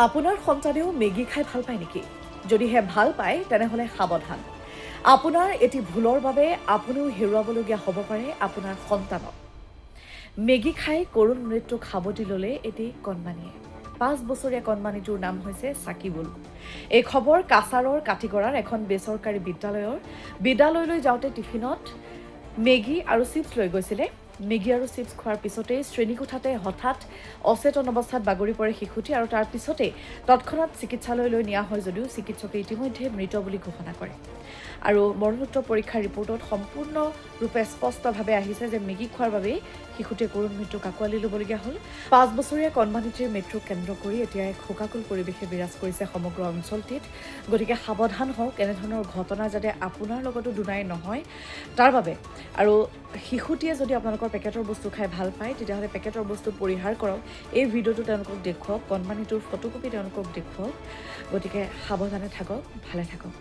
আপোনাৰ সন্তানেও মেগী খাই ভাল পায় নেকি? যদিহে ভাল পায়, তেনেহ'লে সাৱধান। আপোনাৰ এটি ভুলৰ বাবে আপুনিও হেৰুৱাবলগীয়া হ'ব পাৰে আপোনাৰ সন্তানক। মেগী খাই কৰুণ মৃত্যুক সাৱটি ল'লে এটি কণমানিয়ে। 5 বছৰীয়া কণমানিটোৰ নাম হৈছে চাকিবুল। এই খবৰ কাছাৰৰ কাটিগড়াৰ এখন বেচৰকাৰী বিদ্যালয়ৰ। বিদ্যালয়লৈ যাওঁতে টিফিনত মেগী আৰু চিপছ লৈ গৈছিলে। মেগী আৰু চিপছ খোৱাৰ পিছতেই শ্ৰেণীকোঠাতে হঠাৎ অচেতন অৱস্থাত বাগৰি পৰে শিশুটি আৰু তাৰ পিছতেই তৎক্ষণাত চিকিৎসালয়লৈ নিয়া হয় যদিও চিকিৎসকে ইতিমধ্যে মৃত বুলি ঘোষণা কৰে। আৰু মৰণোত্তৰ পৰীক্ষাৰ ৰিপৰ্টত সম্পূৰ্ণৰূপে স্পষ্টভাৱে আহিছে যে মেগী খোৱাৰ বাবেই শিশুটিয়ে কৰুণ মৃত্যুক আঁকোৱালি ল'বলগীয়া হ'ল। 5 বছৰীয়া কণমানিটিৰ মৃত্যুক কেন্দ্ৰ কৰি এতিয়া এক শোকাকুল পৰিৱেশে বিৰাজ কৰিছে সমগ্ৰ অঞ্চলটিত। গতিকে সাৱধান হওক, এনেধৰণৰ ঘটনা যাতে আপোনাৰ লগতো দুনাই নহয় তাৰ বাবে। আৰু শিশুটিয়ে যদি আপোনালোকৰ পেকেটৰ বস্তু খাই ভাল পায়, তেতিয়াহ'লে পেকেটৰ বস্তু পৰিহাৰ কৰক। এই ভিডিঅ'টো তেওঁলোকক দেখুৱাওক, কণমানিটোৰ ফটোকপি তেওঁলোকক দেখুৱাওক। গতিকে সাৱধানে থাকক, ভালে থাকক।